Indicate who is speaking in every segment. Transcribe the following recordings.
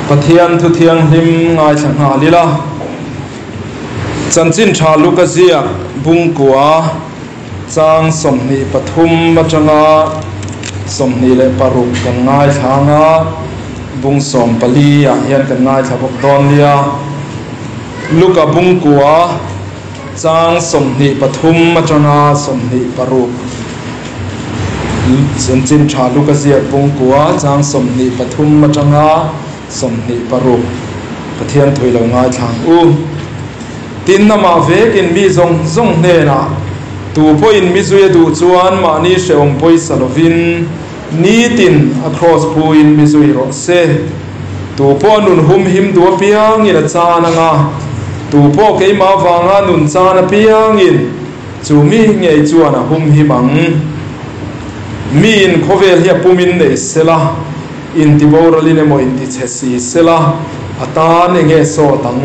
Speaker 1: Pathian thu thianghlim ngaithla nghal ila. Chanchin tha Luka ziak bungkua chang 23 atanga 26 kan ngaithla anga bung 14 ah hian kan ngaithla bawk dawn nia. Luka bungkua chang 23 atanga 26 Chanchin tha Luka ziak bungkua chang 23 atanga 26 Pathian thui lo ngaithla ang u. Tin nama vekin mi zawng zawng hnenah tu pawhin mi zui a duh chuan mahni hrehawm pawisa lovin nitin a cross puin mi zui rawh se. Tu pawh nun hum him duh apiangin a chan anga tu pawh keimah vanga nun chan apiangin chu mi ngei chuan a hum him ang. Mi in khawvel hi a pumin nei sela in ti boralin emaw in ti chhe si sela atan enge sawt ang.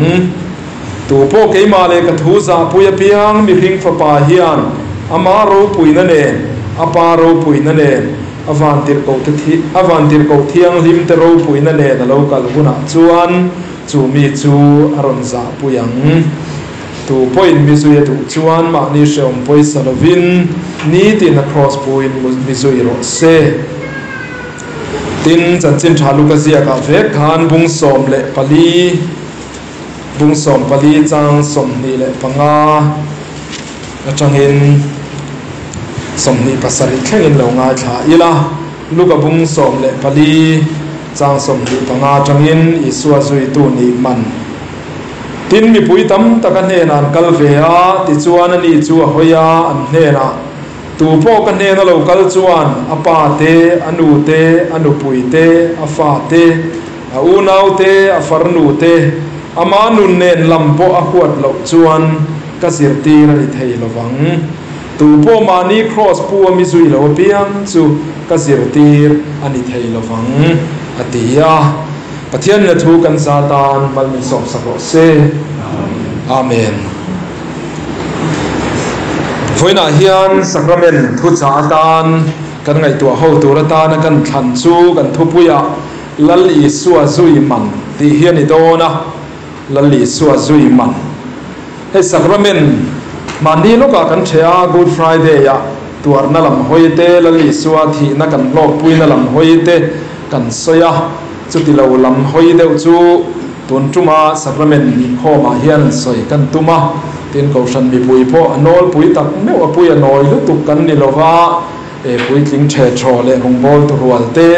Speaker 1: Tu pawh keimah leh ka thu zah pui apiang mi hring fapa hian ama ropui na nen a pa ropui na nen a van tirhkoh te thi a van tirhkoh thianghlim te ropui na nen a lo kal hunah chuan chu mi chu a rawn zah pui ang. Tu pawhin mi zui a duh chuan mahni hrehawm pawisa lovin nitin a cross puin mi zui rawh se. Tin chanchin tha Luka ziakah vek khan bung 14 bung 14 chang 25 atangin 27 thlengin lo ngaithla ila. Luka bung 14 chang 25 atangin Isua zui tu ni man. Tin mi pui tam taka hnen an kal ve a ti chuan ani chu a hawi a an hnenah tu pawh ka hnen a lo kal chuan a pa te a nu te a nupui te a fa te a unau te a farnu te ama nun nen lam pawh a huat loh chuan ka zirtir ani thei lovang. Tu pawh mahni cross pu a mi zui lo apiang chu ka zirtir ani thei lovang a ti a. Pathian na thu kan zatan mal min sawm sak rawh se. Amen. Vawiinah hian sacrament thu cha atan kan ngaihtuah ho tur atana kan thlan chu kan thupuiah Lal Isua zui man tih hi ani dawn a. Lal Isua zui man. Hei sacrament mahni lawkah kan theh a Good Friday ah tuarna lam hawi te Lal Isua thihna kan hlawk puina lam hawi te kan sawi a. Chuti lo lam hawi deuh chu tun tuma sacrament inkhawmah hian sawi kan tum a. Tin kohhran mipui pawh a nawl pui tak meuh a pui a nawi lutuk kan ni lova e puitling the thaw leh rawngbawl tu rual te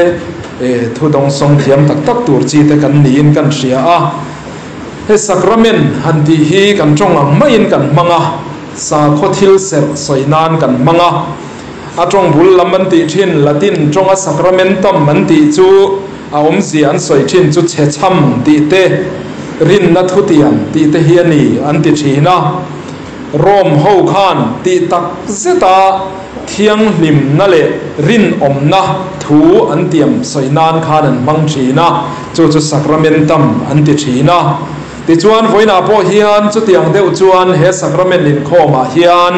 Speaker 1: e thu dawng sawng thiam tak tak tur chi te kan niin kan hria a. He sacrament han tih hi kan tawng ang maiin kan hmang a, sa khaw thil serh sawi nan kan hmang a. A tawng bul lam an tih thin Latin tawnga sacramentum an tih chu a awmzia an sawi thin chu chhe cham tih te rinna thu tiam tih te hi ani an ti thin a. Rom ho khan tih tak zeta thianghlim na leh rin awm na thu an tiam sawi nan khan an hmang thin a, chu chu sacramentum an ti thin a. Tichuan vawiinah pawh hian chutiang deuh chuan he sacrament inkhawmah hian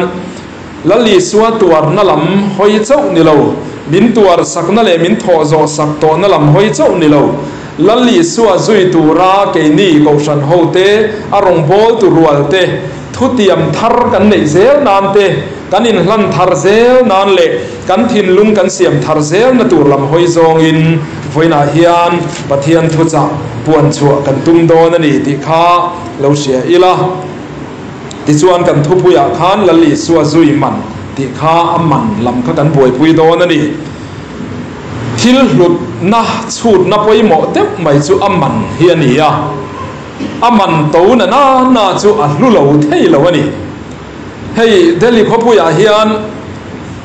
Speaker 1: Lal Isua tuarna lam hawi chauh ni lo, min tuar sakna leh min thawh zawh sak tawhna lam hawi chauh ni lo, Lal Isua zui tura keini kohhran ho te a rawngbawl tu rual te thu tiam thar kan neih zel nan te kan inhlan thar zel nan leh kan thinlung kan siam thar zel na tur lam hawi zawngin vawiinah hian Pathian thu chah puan chhuah kan tum dawn ani tih kha lo hria ila. Tichuan kan thupuiah khan Lal Isua zui man tih kha a man lam kha kan buaipui dawn ani. Thil hlut na chhut na pawimawh deuh mai chu a man hi ani a. A man to na na na chu a hlu lo thei lo ani. Hei Delhi khawpuiah hian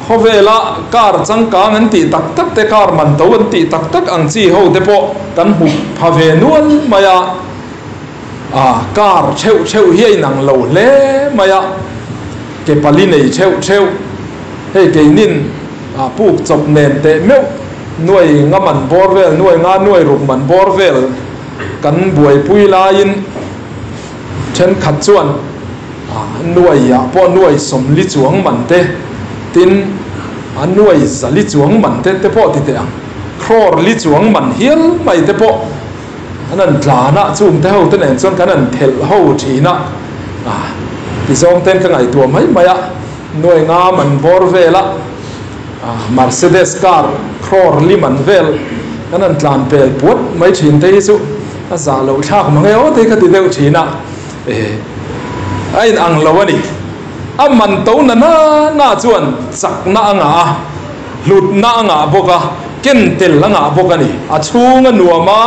Speaker 1: khawvela car changkang an tih tak tak te car man to an tih tak tak ang chi ho te pawh kan hmu pha ve nual mai a. A car theuh theuh hi a inang lo hle mai a, ke pali nei theuh theuh. Hei keinin a puk chawp nen teh meuh nuai nga man bawr vel nuai nga nuai ruk man bawr vel kan buaipui laiin thenkhat chuan a nuai ah pawh nuai 40 chuang man te tin a nuai 400 chuang man te te pawh ti teh ang crore li chuang man hial mai te pawh An han tlan a, chung te ho te nen chuan kan han thelh ho thin a, ti zawng ten ka ngaihtuah mai mai a, nuai nga man bawr vel a, Mercedes car crore li man vel kan han tlan pel puat mai thin te hi chu a zah loh thlak mang e aw te hi ka ti deuh thin a, a in ang lo a ni. A man to na na na chuan chakna a ngah a. Hlutna a ngah bawk a, ken tel a ngah bawk a ni. A chhung a nuam a,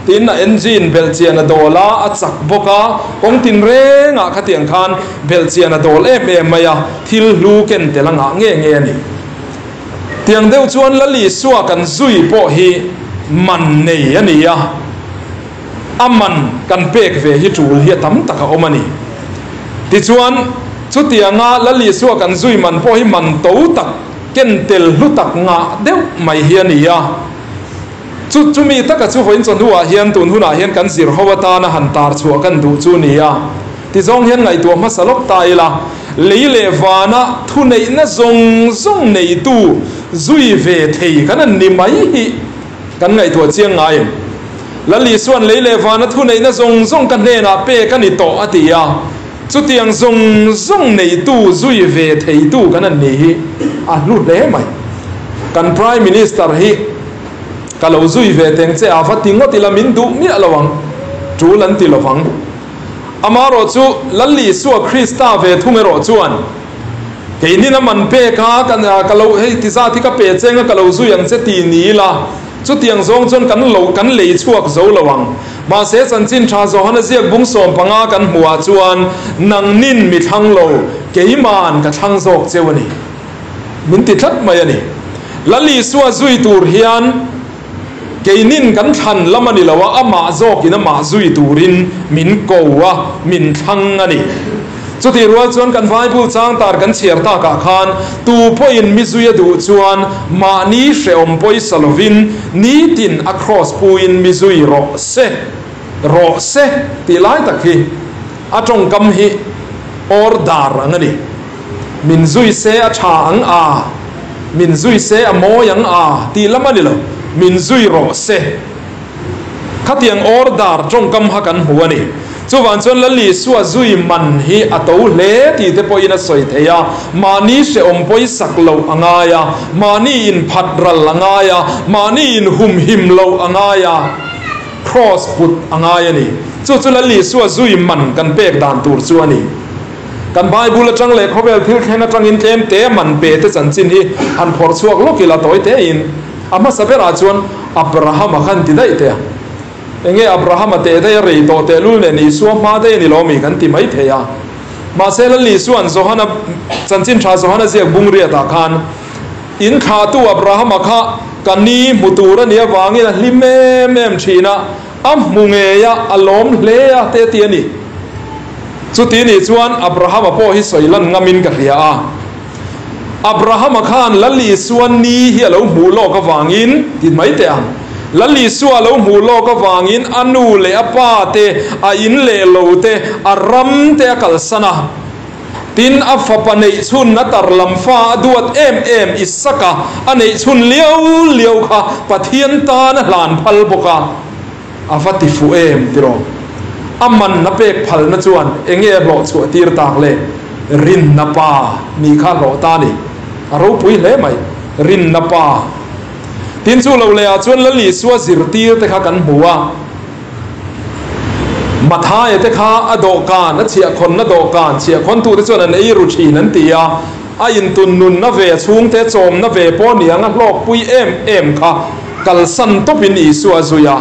Speaker 1: tin a engine belhchian a dawl a, a chak bawk a, kawng tinrengah khatiang khan belhchian a dawl em em mai a, thil hlu ken tel a ngah nge nge a ni. Tiang deuh chuan Lal Isua kan zui pawh hi man nei a ni a, a man kan pek ve hi tul hi a tam tak a awm a ni. Tichuan, chutianga Lal Isua kan zui man pawh hi man to tak, Ken tel hlu tak ngah deuh mai hi a ni a. Chu chumi taka chu vawiin chawhnuah hian tun hunah hian kan zir ho atana han tar chhuah kan duh chu ni a. Tizawng hian ngaihtuah hmasa lawk ta ila, lei leh vana thuneihna zawng zawng neitu zui ve thei kan an ni mai hi kan ngaihtuah chiang ngai em? Lal Isua'n lei leh vana thuneihna zawng zawng ka hnenah pek a ni tawh a ti a. Chutiang zawng zawng neitu zui ve theitu kan an ni hi a hlu hle mai. Kan Prime Minister hi ka lo zui ve teng che a, va ti ngawt ila min duh miah lo ang, tul an ti lovang. Amaherawh chu Lal Isua Krista ve thung erawh chuan keinin a man pek a, ka lo hei ti zat hi ka pe cheng a ka lo zui ang che ti ni ila, Chutiang zawng chuan kan lo kan lei chhuak zo lo ang. Mahse chanchin tha Johana ziak bung 15 kan hmuhah chuan nangnin mi thlang lo, keiman ka thlang zawk cheu a ni. Min ti tlat mai a ni. Lal Isua zui tur hian keinin kan thlan lam a ni lo a, amah zawkin amah zui turin min ko a, min thlang a ni. Chutih rual chuan kan Bible chang tar kan chhiar takah khan tu pawhin mi zui a duh chuan mahni hrehawm pawisa lovin nitin a cross puin mi zui rawh se, rawh se tih lai tak hi a tawngkam hi order ang a ni. Min zui se a tha ang a, min zui se a mawi ang a tih lam a ni lo, min zui rawh se. Khatiang order tawngkam kha kan hmu a ni. Chuvang chuan Lal Isua zui man hi a to hle tih te pawhin a sawi thei a, mahni hrehawm pawisak loh a ngai a, mahni inphat ral a ngai a, mahni inhumhim loh a ngai a, cross put a ngai a ni. Chu chu Lal Isua zui man kan pek dan tur chu a ni. Kan Bible atang leh khawvel thil thleng atangin tlem te man pe te chanchin hi han phawrh chhuak lawk ila tawi tein a hmasa berah chuan Abrahama khan ti daih teh a. Enge Abrahama teh daih a rei tawh tehlul nen Isua hma daih a ni lo mi kan ti mai thei a. Mahse Lal Isua'n Johana chanchin tha Johana ziak bung riatah khan in thlahtu Abrahama kha ka ni hmu tur a nih avangin a hlim em em thin a, a hmu ngei a, a lawm hle a te ti a ni. Chuti nih chuan Abrahama pawh hi sawi lan ngamin ka hria a. Abrahama khan Lal Isua ni hi a lo hmuh lawk avangin, ti mai teh ang, Lal Isua a lo hmuh lawk avangin a nu leh a pa te, a in leh lo te, a ram te a kalsan a. Tin, a fapa neih chhun a tar lam fa a duat em em Isaka a neih chhun liau liau kha Pathian tan a hlan phal bawk a. A va ti fuh em tiraw? A man a pek phalna chuan enge a hlawh chhuah tir tak le? Rinna pa nih kha hlawh ta ni. A ropui hle mai. Rinna pa. Tin chu lo lehah chuan Lal Isua zirtir te kha kan hmu a. Mathaia te kha a dawhkan, a chhiahkhawnna dawhkan, chhiahkhawntute chuan an ei ru thin an ti a. A intun nunna ve, a chhungte chawmna ve pawh niang a hlawkpui em em kha kalsan tawpin Isua a zui a.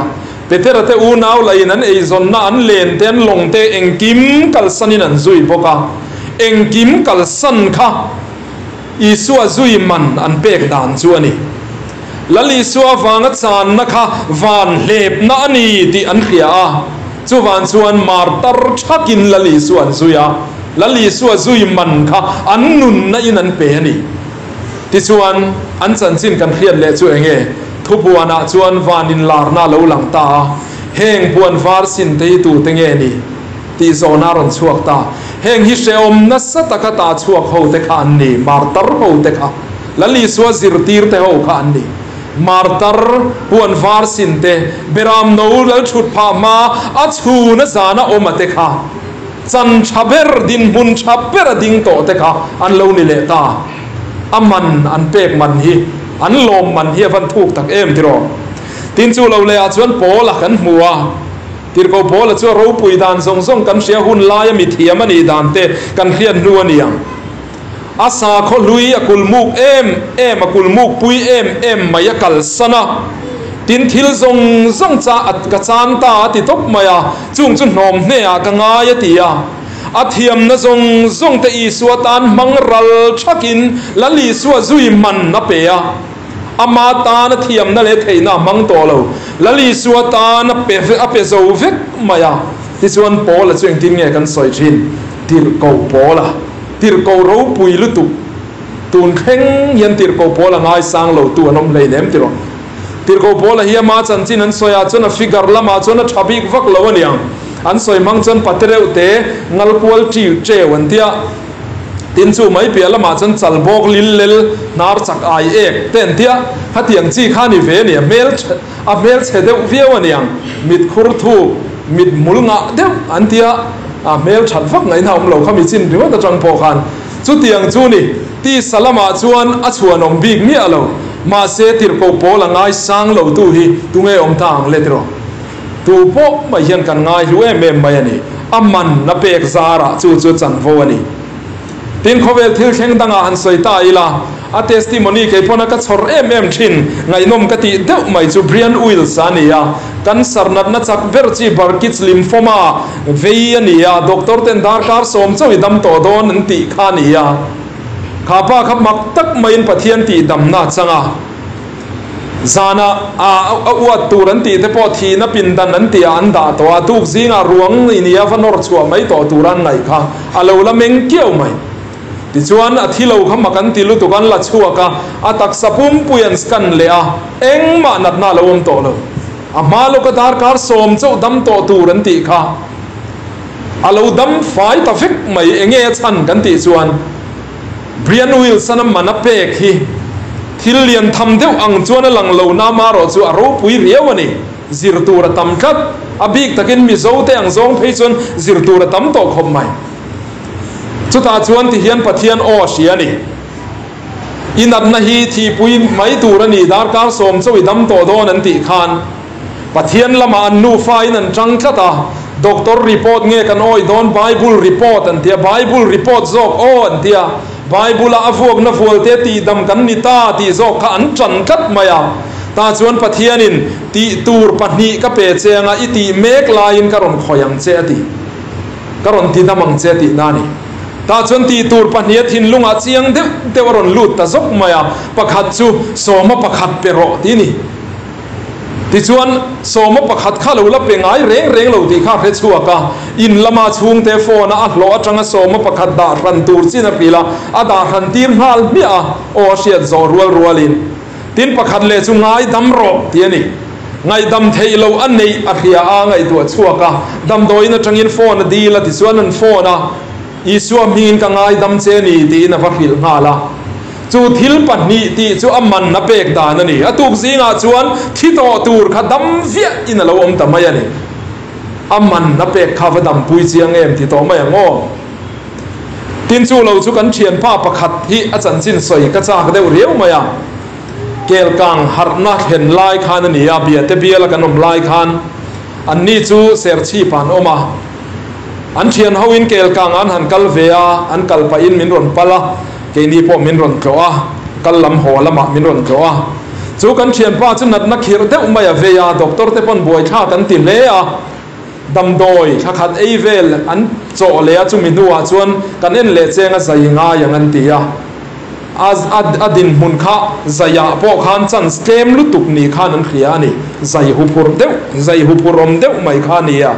Speaker 1: Petera te unau lahin an eizawnna, an len te, an lawng te engkim kalsanin an zui bawk a. Engkim kalsan kha Isua zui man an pek dan chu a ni. Lal Isua avanga channa kha van hlepna a ni tih an hria a, chuvan chuan martar thakin Lal Isua an zui a, Lal Isua zui man kha an nunna in an pe a ni. Tichuan, an chanchin kan hriat leh chu enge? Thubuanah chuan van inlarna a lo lang ta a, heng puan var sin te hi tute nge ni? Tih zawhna a rawn chhuak ta. Heng hi hrehawm nasa taka ta chhuak ho te kha an ni, martar ho te kha. Lal Isua zirtir te ho kha an ni. Martar puan var sin te, Beram no lal thut phah hma a chhun a zana awm a te kha, chan tha ber dinhmun tha ber a ding tawh te kha an lo ni leh ta. A man an pek man hi, an lawm man hi a van thuk tak em tiraw? Tin chu lo leh ah chuan Paula kan hmu a, Tirhkoh Paula chu a ropui dan zawng zawng kan hria hun laia mi thiam a nih dan te kan hriat hnu a ni ang. A sakhaw hlui a kulmuk em em, a kulmuk pui em em mai a kalsan a, tin thil zawng zawng cha a ka chan ta a ti tawp mai a, chung chu hnawm hne ah ka ngai a ti a. A thiamna zawng zawng te Isua tan hmang ral thakin Lal Isua zui man a pe a. Ama tan a thiamna leh theihna a hmang tawh lo. Lal Isua tan a pe a pe zo vek mai a. Tichuan Paula chu engtin nge kan sawi thin? Tirhkoh Paula, tirhkoh ropui lutuk. Tun thleng hian tirhkoh Paula ngaisang lo tu an awm hleinem tiraw? Tirhkoh Paula hi ama chanchin an sawi ah chuan a figure lamah chuan a tha bik vak lo aniang. An sawi hmang chuan pate reuh te ngal kual tiu teu an tia. Tin chu mai piah lamah chuan chal bawk lil lel hnar chak ai ek te an tia. Khatiang chi kha ni ve a ni, a hmel a hmel chhe deuh viau aniang. Mit khur thuk, mit hmul ngah deuh an tia. A hmel that vak ngaihna awm lo kha mi chin ringawt atang pawh khan. Chutiang chu ni, tisa lamah chuan a chhuanawm bik miah lo. Mahse tirhkoh pawl a ngaisang lo tu hi tunge awm ta ang le tiraw? Tu pawh mai hian kan ngaihlu em em mai a ni. A man a pek zarah chu chu chanvo a ni. Tin, khawvel thil thleng dangah han sawi ta ila, a testimony kei pawn a ka chhawr em em thin, ngaihnawm ka tih deuh mai chu Brian Wills a ni a, cancer natna chak ber chi Burkitt's lymphoma vei a ni a, doctor ten darkar sawm chauh i dam tawh dawn an tih kha a ni a. Kha pa kha mak tak maiin Pathian tih damna a chang a. Zana a uat tur an tih te pawh thihna pindan an tih ah an dah tawh a, tuk zingah ruang i nia va nawr chhuah mai tawh tur an ngaih kha a lo la meng kiau mai. Tichuan a thi lo kha mak an ti lutuk an la chhuak a, a taksa pumpui an scan leh a, engmah natna a lo awm tawh lo. A hma lawka darkar sawm chauh dam tawh tur an tih kha a lo dam fai ta vek mai, enge a chhan kan tih chuan, Brian Wilson-a man a pek hi thil lian tham deuh ang chuan a lang lo na marawh chu a ropui riau a ni. Zir tur a tam tlat. A bik takin Mizo te ang zawng phei chuan zir tur a tam tawh khawp mai. Chutah chuan ti hian Pathian aw a hria a ni. I natna hi thihpui mai tur a ni, darkar sawm chauh i dam tawh dawn an tih khan Pathian lamah an nufa in an tang tlat a, Doctor report nge kan awih dawn Bible report an tia, Bible report zawk aw an tia, Bible a a vuakna vualte tihdam kan ni ta tih zawk kha an tan tlat mai a. Tah chuan Pathianin tih tur pahnih ka pe che anga i tih mek laiin ka rawn khawih ang che a ti. Ka rawn tidam ang che tihna a ni. Tah chuan tih tur pahnih a thinlungah chiang deuh deuh a rawn lut ta zawk mai a, pakhat chu sawma pakhat pe rawh tih a ni. Tichuan, sawma pakhat kha lo la pe ngai reng reng lo tih kha a hre chhuak a, in lama chhungte phone-a a hlawh atanga sawma pakhat dah hran tur chin a hrilh a, a dah hran tir nghal hmiah a, aw a hriat zawh rual rualin. Tin, pakhat leh chu ngaidam rawh tih a ni. Ngaihdam theih loh a neih a hria a, ngaihtuah chhuak a, damdawiin atangin phone a dil a, tichuan an phone a, Isua hmingin ka ngaidam che ni tiin a va hrilh nghal a. Chu thil pahnih tih chu a man a pek dan a ni. A tuk zingah chuan thi tawh tur kha dam viah in a lo awm ta mai a ni. A man a pek kha va dampui chiang em ti tawh mai ang aw. Tin chu lo chu kan thianpa pakhat hi a chanchin sawi ka chak deuh riau mai a. Kelkang harhna thlen lai khan a ni a, Biate biala kan awm lai khan anni chu Serchhip ah an awm a. An thian ho in Kelkang an han kal ve a, an kal pahin min rawn pal a. Keini pawh min rawn tlawh a, kal lam haw lamah min rawn tlawh a. Chu kan thianpa chu natna khirh deuh mai a vei a, doctor te pawn buaithlak an ti hle a. Damdawi thla khat ei vel an chawh leh a, chumi hnuah chuan kan en leh cheng a zai ngai ang an ti a. A a dinhmun kha zaiah pawh khan chance tlem lutuk ni khan an hria a ni. Zai huphurh deuh, zai huphurh awm deuh mai kha a ni a.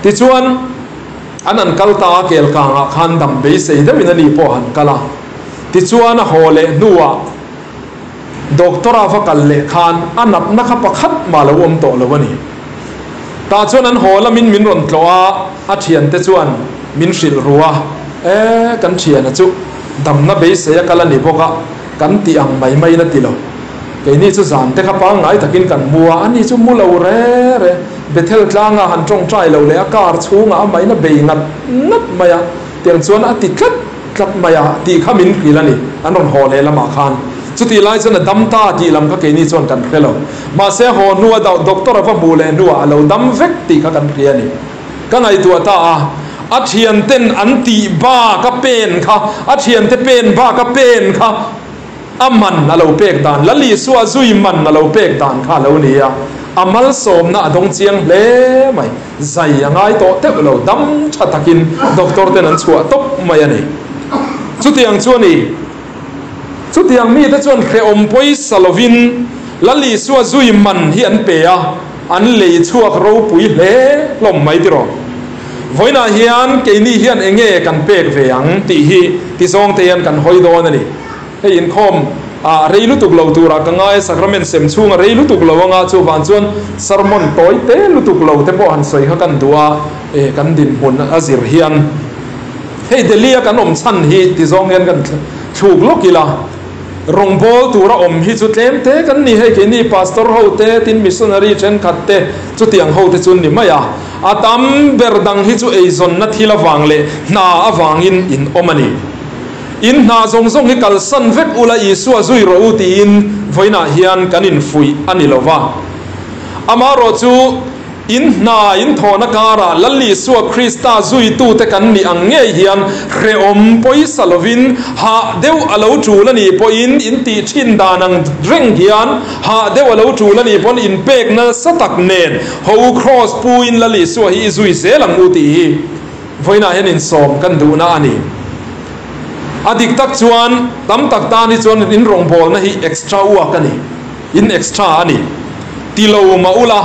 Speaker 1: Tichuan. An han kal ta a, Kelkangah khan dam beisei deuhin a ni pawh a han kal a. Tichuan a haw leh hnuah Doctor a va kal leh khan a natna kha pakhat mah lo awm tawh lo a ni. Tah chuan an haw lamin min rawn tlawh a, a thiante chuan min hrilh ru a, E, kan thiana chu damna beisei a kal a ni bawk a, kan tih ang mai maiin a ti lo. Keini chu zan te kha pangngai takin kan mu a, ani chu mu lo re re. Bethel tlanga han tawngtai lo leh a car chhungah a main a bei ngat ngat mai a, tiang chuan a ti tlat tlat mai a tih kha min hrilh a ni, an rawn haw leh lamah khan. Chutih lai chuan a dam ta tih lam kha keini chuan kan hre lo. Mahse haw hnua doctor a va hmuh leh hnuah a lo dam vek tih kha kan hria a ni. Ka ngaihtuah ta a, a thianten an tih bak a pen kha, a thiante pen bak a pen kha a man a lo pek dan, Lal Isua zui man a lo pek dan kha a lo ni a, a malsawmna a dawng chiang hle mai. Zai a ngai tawh teuh lo, dam tha takin doctor ten an chhuah tawp mai a ni. Chutiang chu a ni. Chutiang mite chuan hrehawm pawisa lovin Lal Isua zui man hi an pe a, an lei chhuak ropui hle hlawm mai tiraw. Vawiinah hian keini hian eng nge kan pek ve ang tih hi ti zawng te hian kan hawi dawn a ni. Hei inkhawm ah rei lutuk lo turah ka ngai a, sacrament sem chhunga rei lutuk lo anga chuvang chuan sermon tawi te lutuk lo te pawh han sawi kha kan duh a, e kan dinhmun a zir hian hei Delhi a kan awm chhan hi ti zawng hian kan thluk lawk ila. Rawngbâwl tura awm hi chu tlem te kan ni hei, keini pastor ho te, tin missionary thenkhat te chutiang ho te chu an ni mai a. A tam ber dang hi chu eizawnna thil avang leh hna avangin in awm a ni. In hna zawng zawng hi kalsan vek ula Isua zui rawh u tiin vawiinah hian kan infuih a ni lo va. Amaherawhchu, In hna in thawhna karah Lal Isua Krista zuitute kan nih ang ngei hian hrehawm pawisa lovin hah deuh a lo tul a nih pawhin in tih thin dan ang reng hian hah deuh a lo tul a nih pawn inpek nasa tak nen ho Kraws puin Lal Isua hi i zui zel ang u tih hi vawiinah hian insawm kan duhna a ni. A dik tak chuan tam tak tan hi chuan in rawngbawlna hi extra work a ni. In extra a ni. Ti lo mah ula,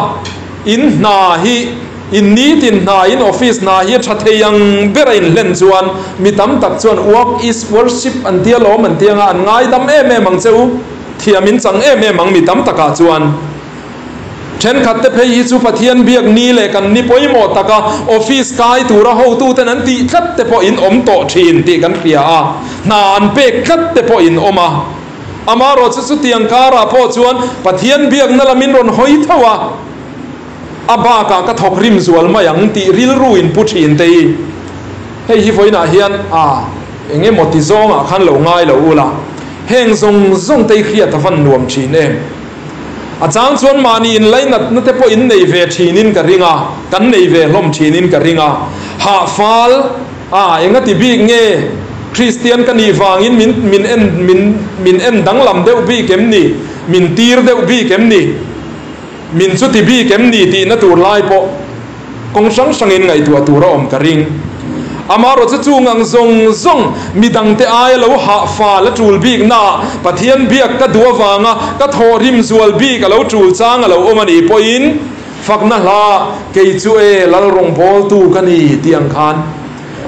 Speaker 1: in hna hi, in nitin hna, in office hna hi a tha thei ang ber a inhlen chuan mi tam tak chuan work is worship an tia lawm an tia anga an ngaidam em em ang che u, thiam in chang em em ang mi tam takah chuan. Thenkhat te phei hi chu Pathian biak ni leh kan ni pawimawh taka office kai tura hotuten an tih tlat te pawh in awm tawh thin tih kan hria a, hna an pek tlat te pawh in awm a. Amaherawh chu chutiang karah pawh chuan Pathian biakna lamin rawn hawi tho a, a bakah ka thawk rim zual mai ang tih rilru in pu thin te hi. Hei hi vawiinah hian a eng emaw ti zawngah khan lo ngai lo ula, heng zawng zawng te hi hriat a van nuam thin em? A chang chuan mahni inlainatna te pawh in nei ve thinin ka ring a, kan nei ve hlawm thinin ka ring a, hah fal, A, enga ti bik nge? Kristian ka nih vangin min min en min min en danglam deuh bik em ni? Min tir deuh bik em ni? Min chu ti bik em ni tihna tur lai pawh kawng hrang hrangin ngaihtuah tur a awm ka ring. Amaherawhchu chung ang zawng zawng midangte aia lo hah fal a tul bik naah Pathian biak ka duh avanga ka thawhrim zual bik a lo tul chang a lo awm a nih pawhin Fakna hla, Kei chu e, Lal rawngbawltu ka ni tih ang khan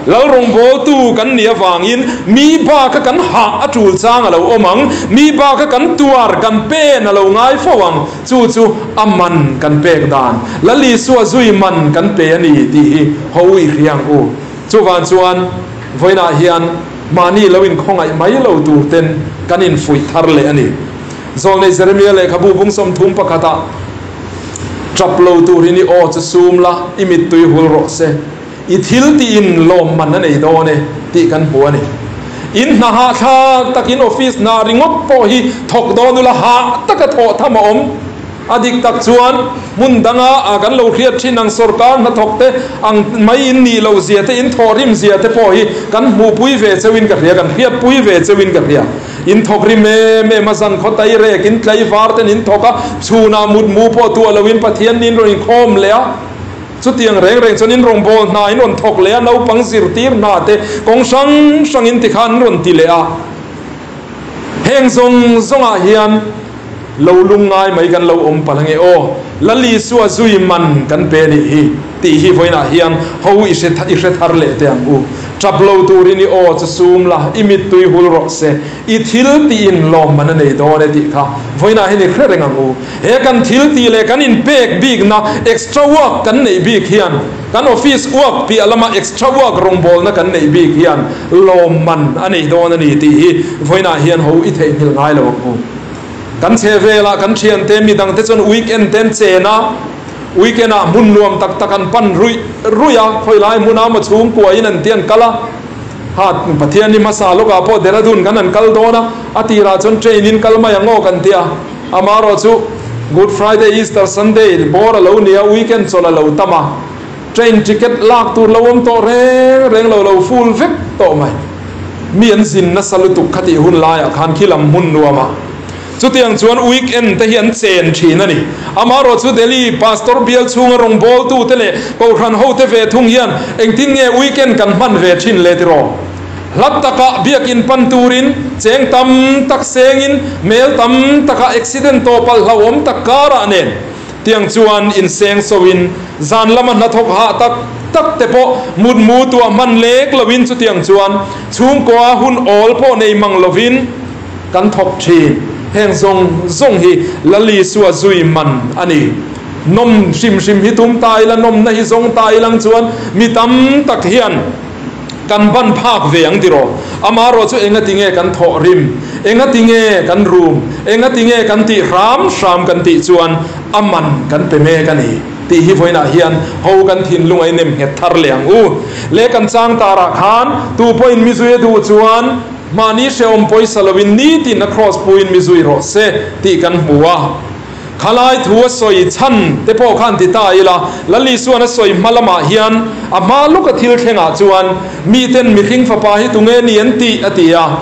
Speaker 1: Lal rawngbawltu kan nih avangin mi baka kan hah a tul chang a lo awm ang, mi baka kan tuar, kan pen a lo ngai fo ang, chu chu a man kan pek dan, Lal Isua zui man kan pe a ni tih hi ho i hria ang u. Chuvang chuan vawiinah hian mahni lo inkhawngaih mai lo tur ten kan infuih thar leh a ni. Zawlnei Jeremia lehkhabu bung 31 ah Tap lo turin i aw chu sum la, i mittui hul rawh se. I thil tiin lawmman a nei dawn e tih kan hmu a ni. In hna hahthlak takin office hna ringawt pawh hi thawk dawn ula hah taka thawh tham a awm. A dik tak chuan hmun danga a kan lo hriat thin ang sorkar hnathawk te ang mai in nih loh zia te, in thawhrim zia te pawh hi kan hmuhpui ve cheuhin ka hria, kan hriatpui ve cheuhin ka hria. In thawk rim em em a, zan khaw tai rek in tlai var ten in thawk a, chhunah mut mu pawh tuah loin Pathian nin rawn inkhawm leh a, chutiang reng reng chuan in rawngbâwl hna in rawn thawk leh a, naupang zirtir hna te kawng hrang hrang in tikhan an rawn ti leh a. Heng zawng zawngah hian lo lungngai mai kan lo awm palh ange aw, Lal Isua zui man kan pe nih hi tih hi vawiinah hian ho i hre i hre thar leh teh ang u. Tap lo turin i aw chu sum la, i mittui hul rawh se, i thil tiin lawmman a nei dawn e tih kha vawiinah hian i hre reng ang u. He kan thil tih leh kan inpek bikna extra work kan neih bik hian, kan office work piah lama extra work rawngbawlna kan neih bik hian lawmman a nei dawn a ni tih hi vawiinah hian ho i theihnghilh ngai lo ang u. Kan chhehvelah kan thiante midangte chuan weekend te an chen a, weekend ah hmun nuam tak tak an pan ruih ruih a, khawilai hmuna maw chhungkuain an ti an kal a, ha Pathian ni hmasa lawkah pawh Dehradun kan han kal dawn a, a tirah chuan train in kal mai ang aw kan ti a, amaherawhchu Good Friday, Easter Sunday bawr a lo ni a, weekend chawlh a lo tam a. Train ticket lak tur lo awm tawh reng reng lo lo full vek tawh mai. Mi an zin nasa lutuk kha tih hun laiah khan khi lam hmun nuam ah. Chutiang chuan weekend te hi an chen thin a ni. Amaherawh chu Delhi Pastor bial chhunga rawngbawltu te leh Kohhran ho te ve thung hian engtin nge weekend kan hman ve thin le tiraw? Hlat takah biakin pan turin cheng tam tak sengin mel tam takah accident tawh palh hlauhawm tak karah nen Tiang chuan inseng soin zan lama hnathawk hah tak tak te pawh mutmu tuah hman lek loin chutiang chuan chhungkua hun awl pawh nei mang lovin kan thawk thin. Heng zawng zawng hi Lal Isua zui man a ni. Nawm hrim hrim hi tum ta ila, nawmna hi zawng ta ilang chuan mi tam tak hian kan ban phak ve ang tiraw? Amaherawh chu engati nge kan thawh rim? Engati nge kan rum? Engati nge kan tih hram hram kan tih chuan a man kan pe mek a ni tih hi vawiinah hian ho kan thinlung a inem nghet thar leh ang u. Leh kan chang tarah khan tu pawhin mi zui a duh chuan mahni hrehawm pawisa loin nitin a kraws puiin mi zui rawh se tih kan hmu a. Khalai thu a sawi chhan te pawh khan ti ta ila, Lal Isuan a sawi hma lamah hian a hma lawka thil thlengah chuan miten mihring fapa hi tunge ni an tih a ti a,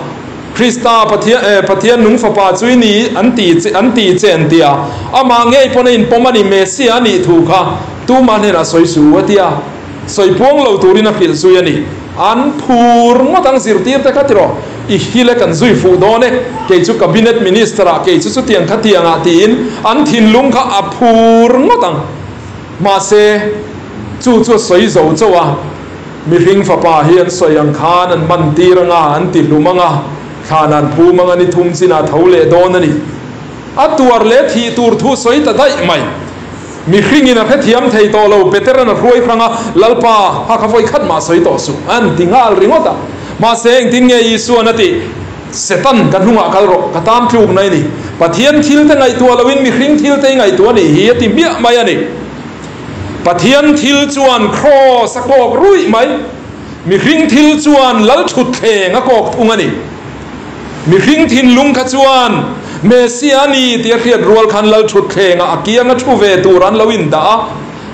Speaker 1: Krista Pathian eh Pathian nung fapa chu i ni an ti an ti che an ti a, amah ngei pawn a inpawm a ni Messiah a nih thu kha tumah hnenah sawi su a ti a, sawi puang lo turin a hrilh zui a ni. An phur ngawt ang zirtir te kha tiraw, i hile kan zui fuh dawn e, kei chu cabinet minister ah kei chu chutiang khatiang ah tiin an thinlung kha a phur ngawt ang. Mahse, chu chu a sawi zo chauh a, mihring fapa hi an sawi ang khan an man tir anga, an ti hlum anga, thlan an phum anga ni thum chinah tho leh dawn a ni. A tuar leh thih tur thu sawi ta daih mai. Mihringin a hrethiam thei tawh lo, Peteran a hruai hrang a, Lalpa, ha kha vawi khat mah sawi tawh suh, an ti nghal ringawt a. Mahse, engtin nge Isuan a tih? Setan, ka hnungah kal rawh, ka tan tluk na i ni. Pathian thil te ngaihtuah loin mihring thil te i ngaihtuah a nih hi, a ti hmiah mai a ni. Pathian thil chuan kraws a kawk ruih mai. Mihring thil chuan lal thutthleng a kawk thung a ni. Mihring thinlung kha chuan Messia a ni tih a hriat rual khan lal thutthlengah a kianga thu ve tur an lo indah a,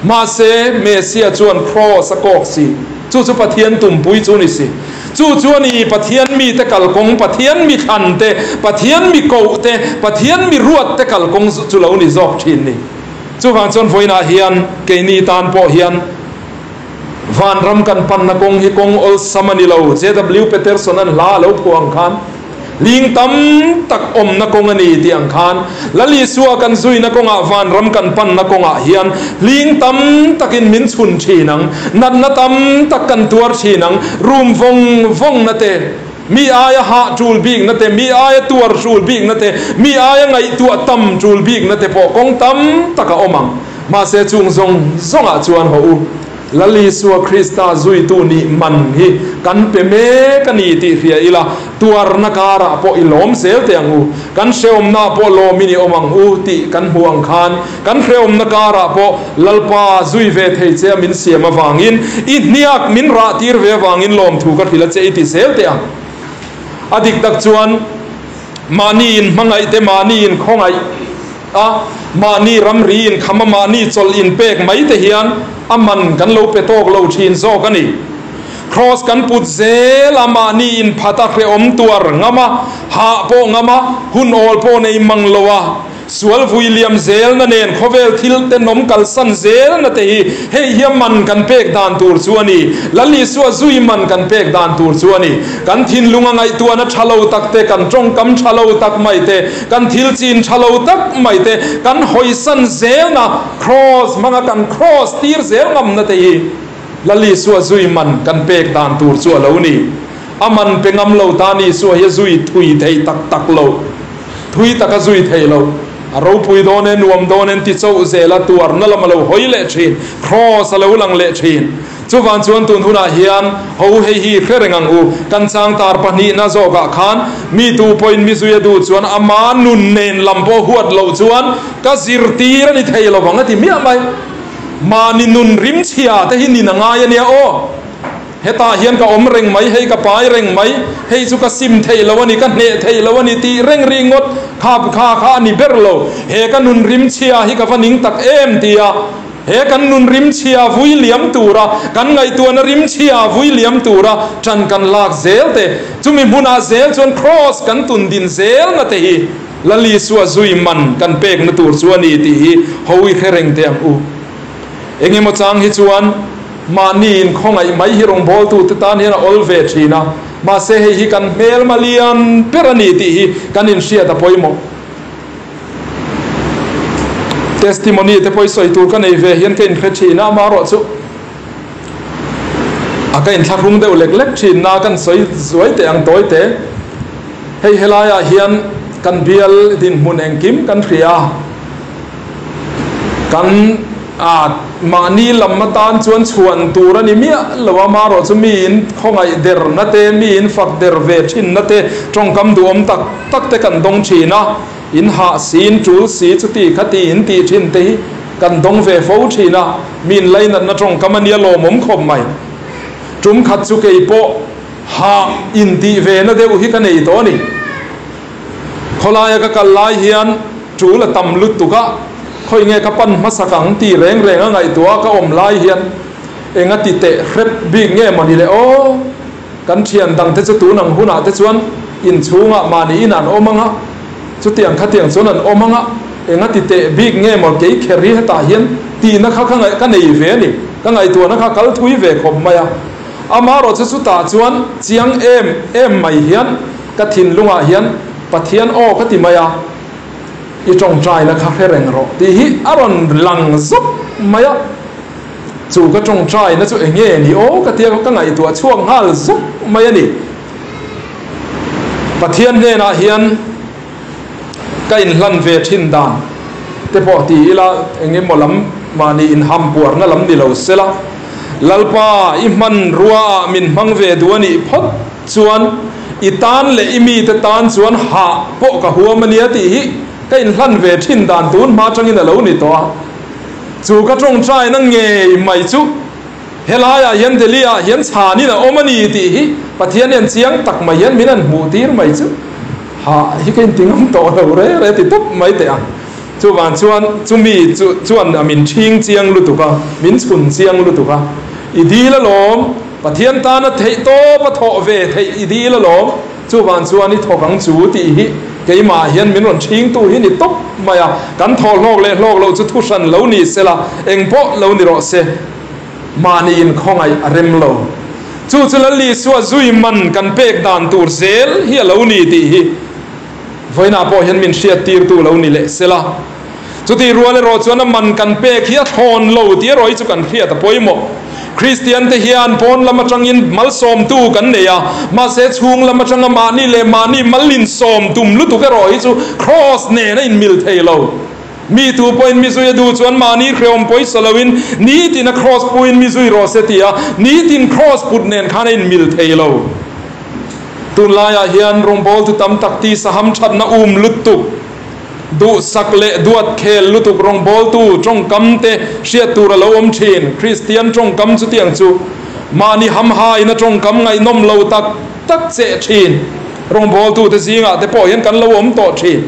Speaker 1: mahse Messia chuan kraws a kawk si. Chu chu Pathian tumpui chu ni si. Chu chu a ni Pathian mite kalkawng, Pathian mi thlan te, Pathian mi koh te, Pathian mi ruat te kalkawng chu lo ni zawk thin ni. Chuvang chuan vawiinah hian keini tan pawh hian, Vanram kan panna kawng hi kawng awlsam a ni lo. JW Peterson-a'n hla a lo phuah ang khan, Hling tam tak awmna kawng a ni tih ang khan, Lal Isua kan zuina kawngah vanram kan panna kawngah hian hling tam takin min chhun thin ang, natna tam tak kan tuar thin ang, rum vawng vawngna te, mi aia hah tul bikna te, mi aia tuar tul bikna te, mi aia ngaihtuah tam tul bikna te pawh kawng tam tak a awm ang. Mahse chung zawng zawngah chuan haw u, Lal Isua Krista zuitu nih man hi kan pe mek a ni tih hria ila, tuarna karah pawh i lawm zel teh ang u, kan hrehawmnaah pawh lawmin i awm ang u tih kan hmuh ang khan, kan hrehawmna karah pawh Lalpa zui ve thei che a min siam avangin, i hniak min rah tir ve avangin lawmthu ka hrilh a che i ti zel teh ang. A dik tak chuan mahni inhmangaih te, mahni inkhawngaih, A, mahni ramri inkham a mahni chawlh inpek mai te hian a man kan lo pe tawk lo thin zawk a ni. Kraws kan put zel a, mahni inphat a hrehawm tuar ngam a, hah pawh ngam a, hun awl pawh nei mang lo a, sual vui liam zelna nen khawvel thil tenawm kalsan zelna te hi hei hi a man kan pek dan tur chu a ni. Lal Isua zui man kan pek dan tur chu a ni. Kan thinlung a ngaihtuahna tha lo tak te, kan tawngkam tha lo tak mai te, Kan thil chin tha lo tak mai te kan hawisan zelna kraws hmanga kan kraws tir zel ngamna te hi Lal Isua zui man kan pek dan tur chu a lo ni. A man pe ngam lo tan Isua hi a zui thui thei tak tak lo. Thui tak a zui thei lo. A ropui dawn e, nuam dawn e an ti chauh zel a, tuarna lam a lo hawi leh thin. Kraws a lo lang leh thin. Chuvang chuan tun hunah hian ho hei hi hre reng ang u, kan chang tar pahnihna zawkah khan mi tu pawhin mi zui a duh chuan ama nun nen lam pawh huat loh chuan ka zirtir a ni thei lo vang a ti miah mai. Mahni nun rimchhia te hi nin a ngai a nia aw. Hetah hian ka awm reng mai, hei ka pai reng mai, hei chu ka sim theih lo a ni, ka hneh theih lo a ni tih reng ringawt kha kha kha a ni ber lo. He ka nun rimchhia hi ka va ning tak em tia he kan nun rimchhia vui liam tura, kan ngaihtuahna rimchhia vui liam tura ṭan kan lak zel te, chumi hmunah zel chuan Kraws kan tun din zelna te hi Lal Isua zui man kan pekna tur chu a ni tih hi ho i hre reng teh ang u. Engemaw chang hi chuan mahni inkhawngaih mai hi rawngbawltute tan hian a awl ve thin a, mahse hei hi kan hmelma lian ber a ni tih hi kan inhriat a pawimawh. Testimony te pawh i sawi tur ka nei ve hian ka inhre thin a, amaherawhchu a ka inthlahrung deuh lek lek thin na kan sawi zuai teh ang tawi te. Hei helaiah hian kan bial dinhmun engkim kan hria a. Kan mahni lam atan chuan chhuan tur a ni miah lo a, marawh chu miin khawngaih derna te, miin fak der ve thinna te, tawngkam duhawm tak tak te kan dawng thin a, in hah si, in tul si, chuti khati in tih thin te hi kan dawng ve fo thin a, miin lainatna tawngkam a nia lawmawm khawp mai. Tum khat chu kei pawh hah intih ve na deuh hi ka nei tawh a ni. Khawlaia ka kal lai hian tul a tam lutuk a, khawi nge ka pan hmasak ang tih reng reng a ngaihtuah a ka awm lai hian eng a ti teh hrep bik nge mawni le aw, kan thian dang te chu tun ang hunah te chuan inchhungah mahni in an awm ang a, chutiang khatiang chuan an awm ang a, eng a ti teh bik nge maw kei kher hi hetah hian tihna kha ka ngaih ka nei ve a ni, ka ngaihtuahna kha kal thui ve khawp mai a, amaherawhchu chutah chuan chiang em em mai hian. Ka thinlungah hian Pathian aw ka ti mai a, i tawngtaina kha hre reng rawh tih hi a rawn lang zawk mai a. Chu ka tawngtaina chu eng nge ni aw ka tia ka ngaihtuah chhuak nghal zawk mai a ni. Pathian hnenah hian ka inhlan ve thin dan te pawh ti ila eng emaw lam mahni inham puarna lam ni lo sela, Lalpa i hmanrua ah min hmang ve duh a nih phawt chuan i tan leh i mite tan chuan hah pawh ka huam a nia tih hi ka inhlan ve thin dan tun hma atangin a lo ni tawh a. Chu ka tawngtaina ngei mai chu helaiah hian Delhi ah hian chhanin a awm a ni tih hi Pathian hian chiang tak mai hian min han hmuh tir mai chu hah hi ka inti ngam tawh lo re re ti tawp mai teh ang. Chuvang chuan chumi chu chuan a min ṭhing chiang lutuk a, min chhun chiang lutuk a, i dil alawm. Pathian tana theih tawp a thawh ve theih i dil alawm, chuvang chuan i thawk ang chu tih hi keimah hian min rawn ṭhingtu hi ni tawp mai a, kan thawh hlawk leh hlawk loh chu thu hran lo ni sela, eng pawh lo ni rawh se, mahni inkhawngaih a rem lo. Chu chu Lal Isua zui man kan pek dan tur zel hi a lo ni tih hi vawiinah pawh hian min hriattirtu lo ni leh sela. Chutih rual erawh chuan a man kan pek hi a thlawn lo tih erawh hi chu kan hriat a pawimawh. Kristian te hian pawn lam atangin malsawmtu kan nei a, mahse chhung lam atanga mahni leh mahni mal insawm tum lutuk erawh hi chu Kraws nen a inmil thei lo. Mi tu pawhin mi zui a duh chuan mahni hrehawm pawisa loin nitin a Kraws puin mi zui rawh se ti a, nitin Kraws put nen khan a inmil thei lo. Tunlaiah hian rawngbawltu tam tak tisa hamthatna um lutuk. Duhsak leh duat khel lutuk rawngbawltu tawngkam te hriat tur a lo awm thin. Kristian tawngkam chutiang chu mahni hamhaina tawngkam ngaihnawm lo tak tak cheh thin. Rawngbawltute zingah te pawh hian kan lo awm tawh thin.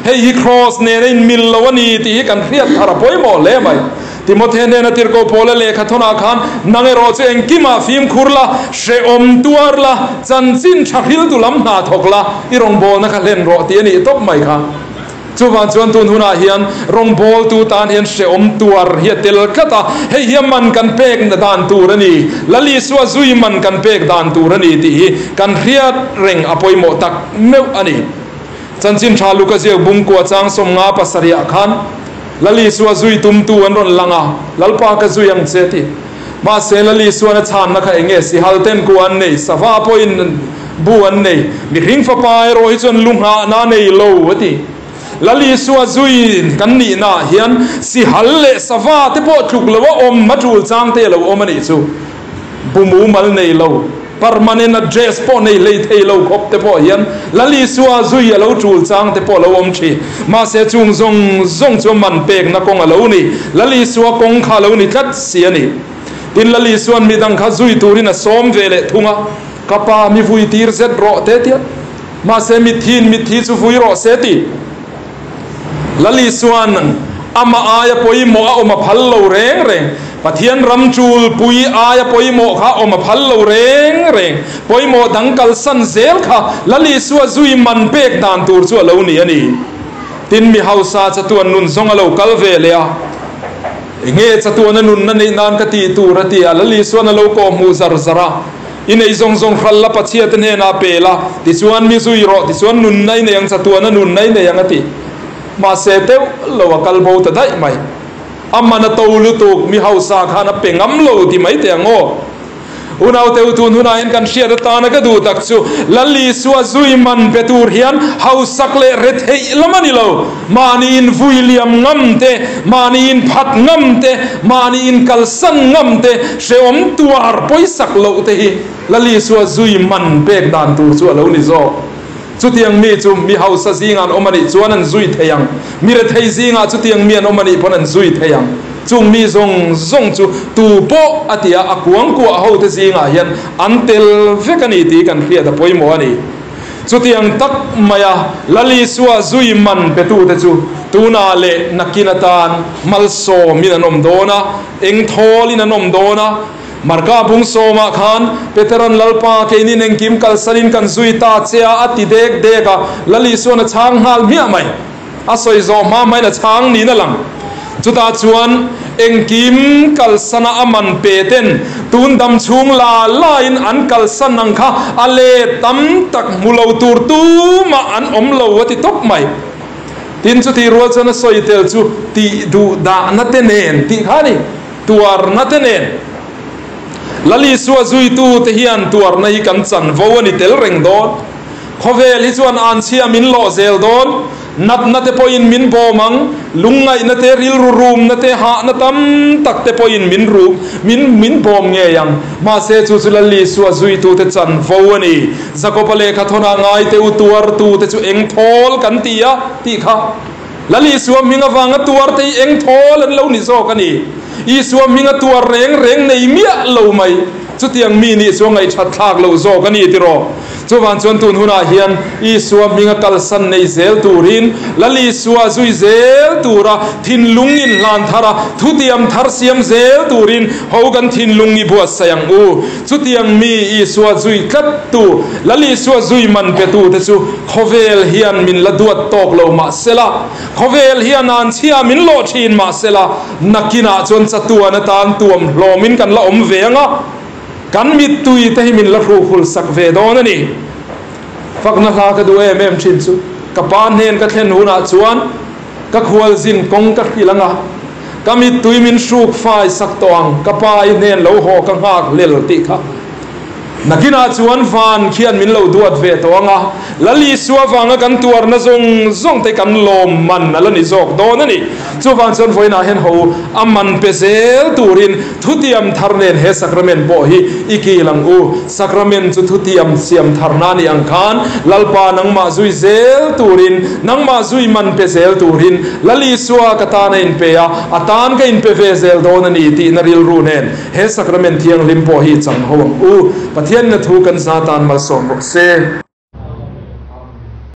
Speaker 1: Hei hi Kraws nen a inmil lo a ni tih hi kan hriat thar a pawimawh hle mai. Timothy hnena tirhkoh Paula lehkha thawnah khan, Nang erawh chu engkimah fimkhur la, hrehawm tuar la, chanchin tha hriltu lam hna thawk la, i rawngbawlna kha hlen rawh tih a nih tawp mai kha. Chuvang chuan tun hunah hian rawngbawltu tan hian hrehawm tuar hi a tel tlat a, hei hi a man kan pek dan tur a ni, Lal Isua zui man kan pek dan tur a ni tih hi kan hriat reng a pawimawh tak meuh a ni. Chanchin tha Luka ziak bungkua chang 57 ah khan, Lal Isua zui tumtu an rawn lang a, Lalpa ka zui ang che ti. Mahse Lal Isuan a chhanna kha eng nge? Sihal ten kua an nei, sava pawhin bu an nei, mihring fapa erawh hi chuan lu nghahna a nei lo a ti. Lal Isua zui kan nihnaah hian sihal leh sava te pawh tluk lo a awm, a tul chang te a lo awm a nih chu. Bu mumal nei lo, permanent address pawh nei hlei thei lo khawp te pawh hian Lal Isua zui a lo tul chang te pawh a lo awm thin. Mahse chung zawng zawng chu man pekna kawng a lo ni. Lal Isua kawng kha a lo ni tlat si a ni. Tin Lal Isua'n midang kha zui turin a sawm ve leh thung a, Ka pa mi vui tir zet rawh te tia. Mahse mithiin mitthi chu vui rawh se ti. Lal Isua'n amah aia pawimawh a awm a phal lo reng reng. Pathian ram ṭulpui aia pawimawh kha awm a phal lo reng reng. Pawimawh dang kalsan zel kha Lal Isua zui man pek dan tur chu a lo ni a ni. Tin, mi hausa chatuan nun zawng a lo kal ve leh a. Enge chatuana nunna neih nan ka tih tur a ti a, Lal Isua'n a lo kawhhmuh zar zar a. I nei zawng zawng hral la, Pathiate hnenah pe la, tichuan mi zui rawh, tichuan nunna i nei ang, chatuana nunna i nei ang a ti. Mahse deuh lo a kal bo ta daih mai. A man a to lutuk, mi hausa khan a pe ngam lo ti mai teh ang aw. Unaute u tun hunah hian kan hriat atana ka duh tak chu Lal Isua zui man pe tur hian hausak leh retheih lam a ni lo. Mahni in vui liam ngam te, mahni in phat ngam te, mahni in kalsan ngam te, hrehawm tuar pawisak loh te hi Lal Isua zui man pek dan tur chu a lo ni zawk. Chutiang mi chu mi hausa zingah an awm a nih chuan an zui thei ang. Mi rethei zingah chutiang mi an awm a nih pawn an zui thei ang. Chung mi zawng zawng chu tu pawh a tia a kuangkuah hote zingah hian an tel vek a ni tih kan hriat a pawimawh a ni. Chutiang tak maia Lal Isua zui man petute chu tunah leh nakin atan malsawmin an awm dawn a, engthawlin an awm dawn a. Marka bung sawmah khan Peteran Lalpa keinin engkim kalsanin kan zui ta che a a ti dek dek a, Lal Isuan a chhang nghal hmiah mai. A sawi zawh hma hmain a chhang niin a lang. Chutah chuan engkim kalsana a man pe ten tun dam chhung la lain an kalsan ang kha a let tam tak hmu lo tur tumah an awm lo a ti tawp mai. Tin chutih rual chuan a sawi tel chu tih duh dahna te nen tih kha a ni. Tuarna te nen Lal Isua zuitute hian tuarna hi kan chanvo a ni tel reng dawn. Khawvel hi chuan anchhia min lawh zel dawn. Natna te pawhin min bawm ang, lungngaihna te, rilru rumna te, hahna tam tak te pawhin min rum, min min bawm ngei ang. Mahse chu chu Lal Isua zuitute chanvo a ni. Jakoba lehkha thawnah ngaite u tuartute chu eng thawl kan ti a tih kha. Lal Isua hming avanga tuar te hi eng thawl an lo ni zawk a ni. Isua hminga tuar reng reng nei miah lo mai. Chutiang mi nih chu a ngaihthat thlak loh zawk a ni tiraw? Chuvang chuan tun hunah hian Isua hminga kalsan nei zel turin Lal Isua zui zel tura thinlung inhlan thar a, thutiam thar siam zel turin ho kan thinlung i buatsaih ang u. Chutiang mi Isua zui tlattu, Lal Isua zui man petute chu Khawvel hian min la duat tawk lo mah sela, khawvel hian an chhia min lawh thin mah sela, nakinah chuan chatuan atan tuam hlawmin kan la awm ve ang a, kan mittui te hi min la hruhul sak ve dawn a ni. Fakna hla ka duh em em thin chu, ka pa hnen ka thlen hunah chuan ka khualzin kawng ka hrilh ang a, ka mittui min hruk fai sak tawh ang, ka pa i hnen lo haw ka nghak hlel tih kha. Nakinah chuan van khian min lo duat ve tawh ang a, Lal Isua vanga kan tuarna zawng zawng te kan lawm man a la ni zawk dawn a ni. Chuvang chuan vawiinah hian ho a man pe zel turin thutiam thar nen he sacrament pawh hi i kil ang u. Sacrament chu thutiam siam tharna a nih ang khan Lalpa nangmah zui zel turin, nangmah zui man pe zel turin Lal Isua ka tan a inpe a, a tan ka inpe ve zel dawn a ni tihna rilru nen He Sacrament thianghlim pawh hi chang ho ang u. Pathian na thu kan za tan malsawm rawh se.